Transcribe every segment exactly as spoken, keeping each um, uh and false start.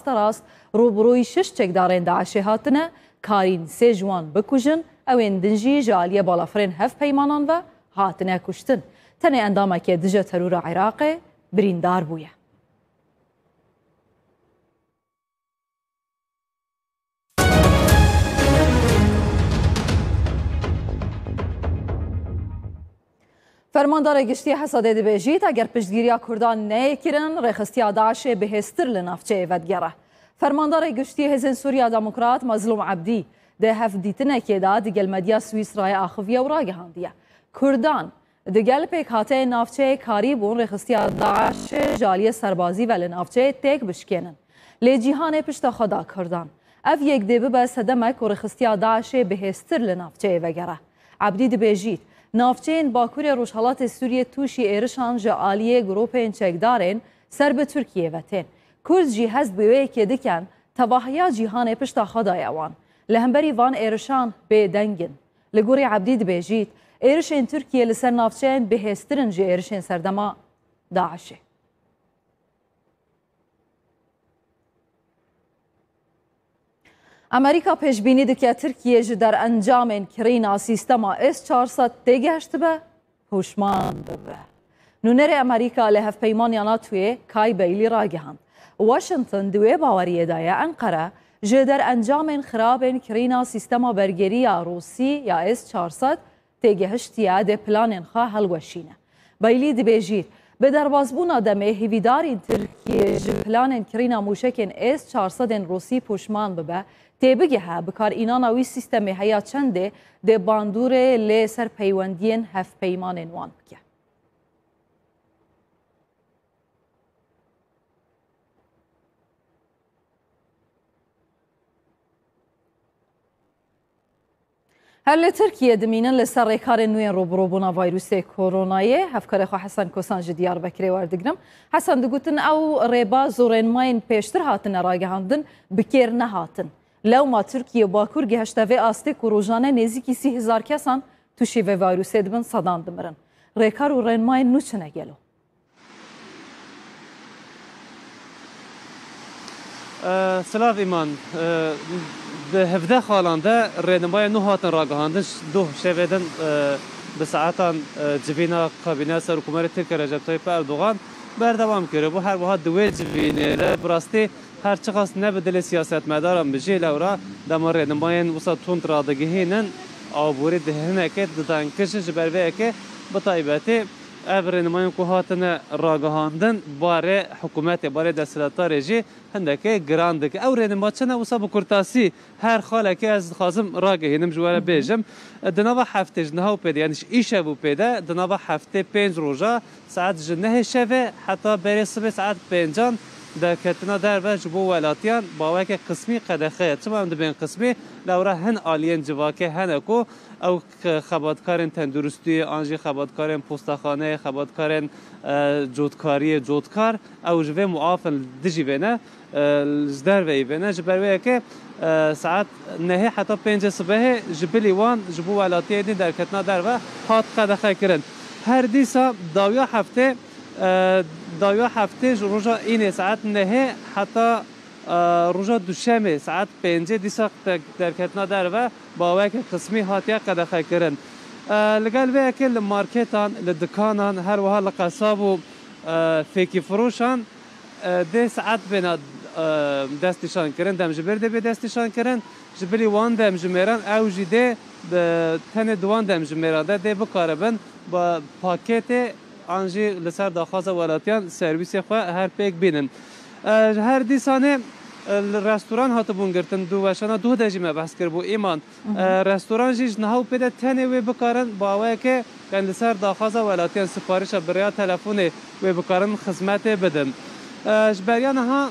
Terast rûbirûyî şeş çekdarên DAIŞê hatine, karîn sê ji wan bikujin, ew ên din jî ji aliyê balafirên hevpeymanan ve hatine kuştin. Tenê endamekê dije terora Iraqê birîndar bûye. Fermandara Giştî Hesadê dibêjît, eger piştgiriya Kurdan neyê kirin, rêxistiya DAIŞê bihêztir li navçeyê vedigere. Fermandara Giştî Hêzên Sûriya Demokrat Mazlûm Ebdî di hevdîtinekê de digel medya Swîsrayê axiviye û ragihandiye, Kurdan digel pêkhateyên navçeyê karîbûn rêxistiya DAIŞê ji aliyê serbazî ve li navçeyê têk bişkênin. Lê cîhanê pişta xwe da Kurdan. Ev yek dê bibe sedemek ku rêxistiya DAIŞê bihêztir li navçeyê vegere. Ebdî dibêjît, navçeyên Bakurê Rojhelatê Sûriyê tûşî êrişan ji aliyê grûpên çekdarên ser bi Tirkiyê ve tên. Kurd jî hest bi wê yekê dikin, tevahiya cîhanê pişta xwe daye wan. Li hemberî van êrişan bêdeng in. Li gorî Ebdî dibêjît, êrişên Tirkiyê li ser navçeyên bihêztir in ji êrişên serdema DAIŞê. Amerîka pêşbînî dike Tirkiye ji derencamên kirîna sîstema S çar sed têgehiştibe, pûşman bibe. Nûnerê Amerîka li hevpeymaniya NATOyê Kay Bailey ragihand, Washington di wê baweriyê de ye Enqere ji derencamên xirabên kirîna sîstema bergeriya Rûsî ya S çar sed têgehiştiye dê planên xwe hilweşîne. Bailey dibêjît, bi derbazbûna demê hêvîdarîn Tirkiye ji planên kirîna mûşekên S çar sed ên Rûsî pûşman bibe, têbigehe bikarînana wî sîstemê heya çendê dê bandorê lê ser peywendiyên hevpeymanên wan bike. Her li Tirkiye dimînin li ser rêkarên nû yên rûbirûbûna vayrûsê koronayê. Hevkarê xwe Hesen Kosan ji Diyarbekirê werdigrim. Hesen, digotin ew rêbaz û rênmayên pêştir hatine ragihandin, bi kêr nehatin. Lewma Tirkiye û Bakur gihişte vê astê ku rojane nêzîkî sî hezar kesan tûşî vê vayrûsê dibin, sedan dimirin. Rêkar û rênmayên nû çi ne gelo? E, Silav Îman, e, di hevdeh xalan de rênimaya nû hatin ragihandin, ji doh şevê din, e, bi saetan, e, civîna kabîneya Serokkomarê Tirkiye Recep Tayyip Erdogan berdewam kiribû. Her wiha di wê civînê de bi rastî her çiqas ne bi dilê siyasetmedaran bijî, lewra dema rênimayên wisa tund radigihînin, aborî di hinekê didan kişin, ji ber vê yekê bi taybetî ev rênimayên ku hatine ragihandin, barê hikûmetê, barê desthilatdarê jî hindekê giran dike. Ew rênima çi ne? Wisa bi kurtasî her xalekê ez dixwazim ragihînim, ji we re bêjim. Di nava heftê ji niha û pê de, yanî ji îşev û pê de, di nava heftê pênc roja saet ji nehê şevê heta berê sibê saet pêncan derketina derve ji bo welatiyan bi awayeke qismî qedexe ye. Çima em dibên qismî? Lewra hin aliyên civakê hene ku ew xebatkarên tenduristiyê an jî xebatkarên postaxaneyê, xebatkarên, e, cotkariyê, cotkar, ew ji vê muaf in, dijî vê ne, e, ji derveyî vê ne. Ji ber wê yekê, e, saet nehê heta pêncê sibehê ji bilî wan ji bo welatiyê din derketina derve hat qedexekirin. Her dîsa dawiya heftê, e, dawiya heftê ji roja înê saet nehê heta, e, roja duşemê saet pêncê dîsa de-, derketina derve bi awayeke qismî hatiye qedexekirin. E, li gel vê yekê li marketan, li dikanan, her wiha li qesab û, e, fêkîfiroşan, e, dê saet bêna, e, destnîşankirin, demjimêr dê bê destnîşankirin. Ji bilî wan demjimêran ew jî dê, e, tenê di wan demjimêran de dê bikaribin bi pakêtê an jî li ser daxwaza welatiyan servîsê xwe her pêk bînin. E, her dîsanê, e, li restoran hatibûn girtin, di weşana doh de jî me behs kiribû, Îman. E, restoran jî ji niha û pê de tenê wê bikarin bi awayeke, yanî li ser daxwaza welatiyan, siparişa bi rêya telefonê wê bikarin xizmetê bidin. E, ji beriya niha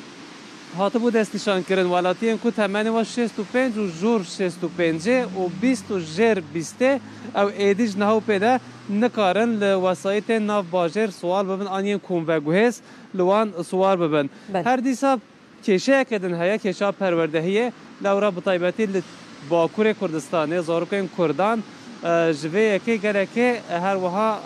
hatibû destnîşankirin, welatiyên ku temenê wan şêst û pênc û jûr şêst û pêncê û bîst û jêr bîstê, ew êdî ji niha û pê de nikarin li wesayîtên nav bajêr siwar bibin an yên komveguhêz li wan siwar bibin. Belê. Her dîsa kêşeyeke din heye, kêşa perwerdehiyê, lewra bi taybetî li Bakurê Kurdistanê zarokên Kurdan, e, ji vê yekê gelekê, e, her wiha,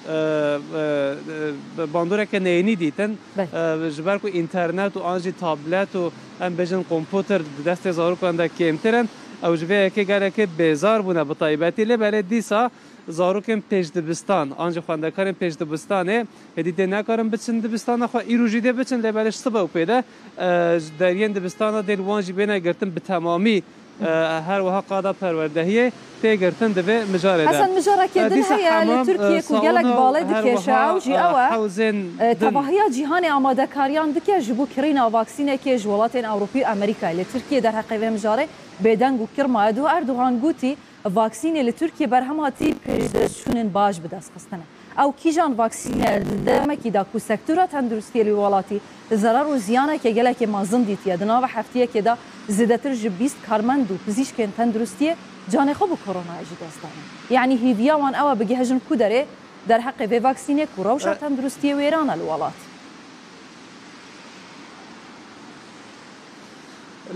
e, e, e, e, bandoreke neyînî dîtin. Belê. E, ji ber ku înternet û an jî tablet û em bêjin komputer di destê zarokan de kêmtir in, ew ji vê yekê gelekê bêzar bûne bi taybetî. Lê belê dîsa zarokên pêşdibistan, an jî xwendekarên pêşdibistanê hêdî dê nekarin biçin dibistana xwe, îro jî dê biçin, lê belê ji sibe û pê de, e, ji deriyên dibistana dê li wan jî bêne girtin bi temamî. E, her wiha qada perwerdehiyê tê girtin di vê mijarê de. Hesen, mijareke E, din dîsa heye li hemam, Tirkiye e, ku gelek sauna bale her dikêşe, wiha, ew jî e, ew e. Hewzên E, din. Tevahiya cîhanê amadekariyan dike ji bo kirîna vaksînekê ji welatên Ewropî û Amerîkayê. Li Tirkiye derheqê vê mijarê bêdeng û kir maye. Duh Erdogan gotî, vaksînê li Tirkiye berhem hatî pêşdeçûnên baş bi dest xistine. Ew kîjan vaksîne di demekî de ku sektora tenduristiyê li welatî zerar û ziyaneke gelekê mezin dîtiye. Di nava heftiyekê de zêdetir ji bîst karmend û pizîşkên tenduristiyê canê xwe bi koronayê jî dest dane. Yanî hêviya wan ew e bigihêjin ku derê derheqê vê vaksînê ku rewşa E- tenduristiyê wêran e li welat.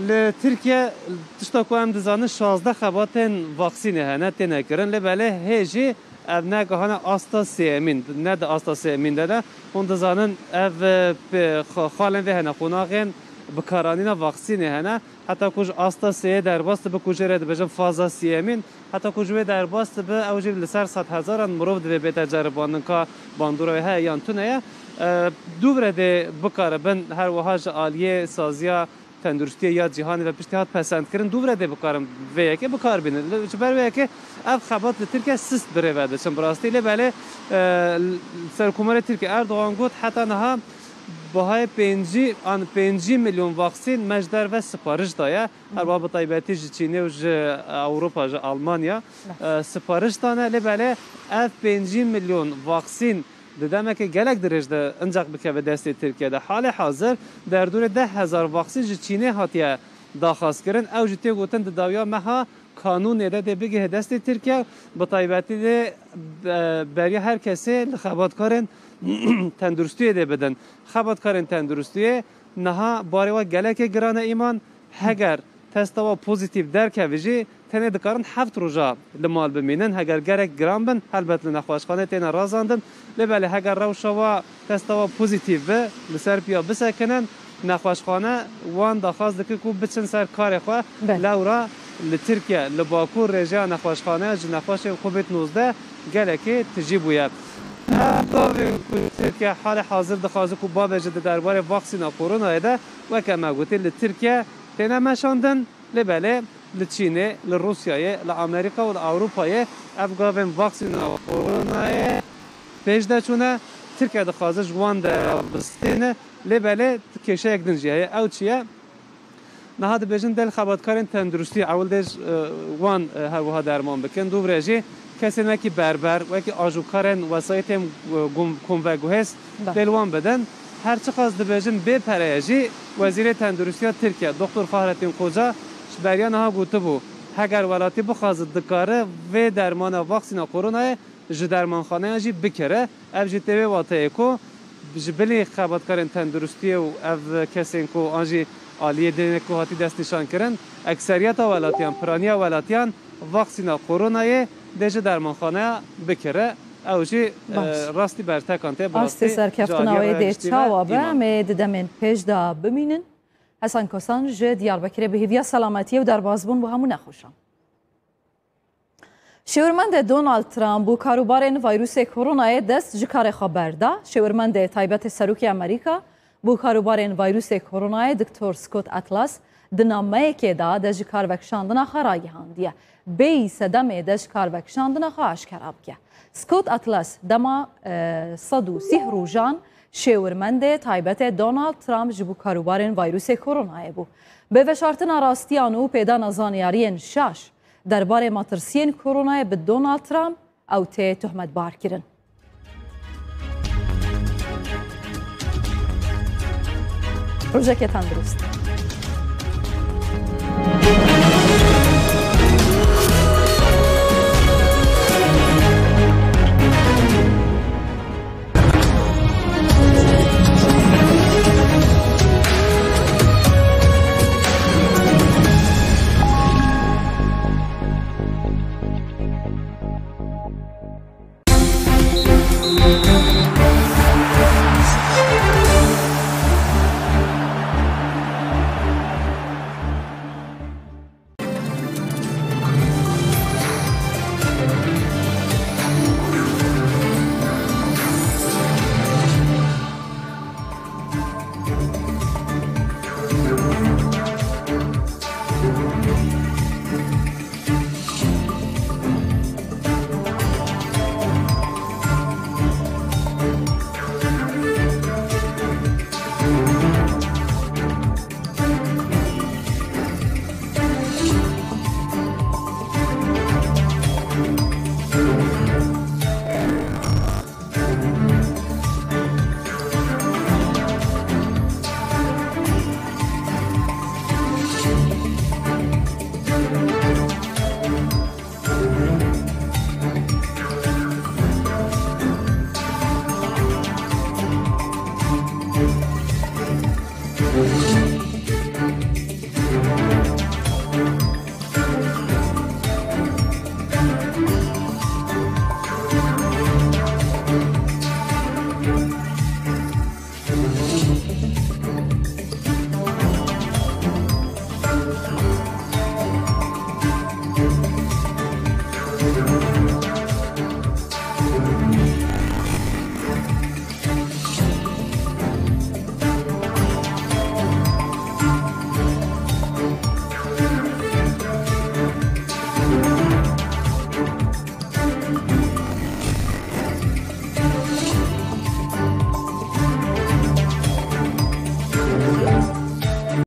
Li Tirkiye, tişta ku em dizanin, şazdeh xebatên vaksînê hene, têne kirin. Lê belê hê jî ev negihane asta sêyemîn, ne di asta sêyemîn de ne. Hûn dizanin ev, e, pe-, xa-, xalên vê hene, qonaxên bikaranîna vaksînê hene. Heta ku ji asta sêyê derbas dibe, ku jê re dibêjin faza sêyemîn, heta ku ji wê derbas dibe, ew jî li ser sedhezaran mirov divê bête ceribandin ka bandora wê heye yan tune ye. E, dûvre dê bikaribin, her wiha ji aliyê saziya tenduristiyê ya cîhanê ve piştî hat pesendkirin, dûvre dê bikarin vê yekê bikar bînin. Li, ji ber vê yekê ev xebat li Tirkiye sist bi rê ve diçin bi rastî. Lê belê, e, Serokkomarê Tirkiye Erdogan got, heta niha bihayê pêncî an pêncî milyon vaksîn me ji derve sipariş daye. Her wiha bi taybetî ji Çînê û ji Ewropa, ji Almanya, Baş. e, sipariş dane. Lê belê ev pêncî milyon vaksîn di demeke gelek dirêj de ancak bikeve destê Tirkiye de. Halê hazir derdorê deh hezar vaksîn ji Çînê hatiye daxwazkirin. Ew jî tê gotin di dawiya meha kanûnê de dê bigihê destê Tirkiye. Bi taybetî dê, e, beriya her kesê li xebatkarên tenduristiyê dê bidin. Xebatkarên tenduristiyê niha barê we gelekê giran e, Îman. Heger testa we pozîtîf derkeve jî, tenê dikarin heft roja li mal bimînin. Heger gelek giran bin, helbet li nexweşxanê têne razandin. Lê belê heger rewşa we, testa we pozîtîf be, li ser piya bisekinin, nexweşxane wan daxwaz dike ku biçin ser karê xwe. Belê. Lewra li Tirkiye, li Bakur rêjeya nexweşxaneya ji nexweşên Covid nozdeh gelekê tijî bûye. Ev gavên ku Tirkiye halê hazir dixwaze ku bavêje di derbarê vaksîna koronayê de, weke me gotî, li Tirkiye têne meşandin, lê belê li Çînê, li Rûsyayê, li Amerîka û li Ewropayê ev gavên vaksîna koronayê pêş de çûne. Tirkiye dixwaze ji wan de bistîne, lê belê kêşeyek din jî heye. Ew çi ye? Niha dibêjin dê li xebatkarên tenduristî ewil dê ji, e, wan, e, her wiha derman bikin. Dûvre jî kesên wekî berber, wekî ajokarên wesayîtên, e, gum-, komveguhêz Be. dê li wan bidin. Her çiqas dibêjin bê pere ye jî, Wezîrê Tenduristiya Tirkiye, Doktor Fahrettin Koca, ji beriya niha gotibû, heger welatî bixwaze dikare vê dermana vaksîna koronayê ji dermanxaneyan jî bikire. Ev jî tê wê wateyê ku ji bilî xebatkarên tenduristiyê û ev kesên ku an jî aliyê dênek ku hatî destnîşankirin, ekseriyeta welatiyan, piraniya welatiyan vaksîna koronayê dê ji dermanxaneya bikire. Ew jî, Baş. e, rastî bertekan tê, bi Astê rastî serkeftina ji aliyê wê dê rayiştî ve çawa be, îman. Em ê di demên pêş de bimînin. Hesen Kosan ji Diyarbekirê bi hêviya selametiyê û derbasbûn bo hemû nexweşan. Şêwirmendê Donald Trump bo karûbarên vayrûsê koronayê dest ji karê xwe berda. Şêwirmendê taybetê Serokê Amerîka bo karûbarên vayrûsê koronayê Doktor Scott Atlas di nameyekê de dest ji karvekişandina xwe ragihandiye. Bêyî sedemê dest ji karvekişandina xwe aşkera bike. Scott Atlas dema, e, sed û sî rojan şêwirmendê taybetê Donald Trump ji bo karûbarên vayrûsê koronayê bû. Bi veşartina rastiyan û pêdana zanyariyên şaş derbarê metirsiyên koronayê bi Donald Trump ew tê tohmetbar kirin. Rojekê tendurist.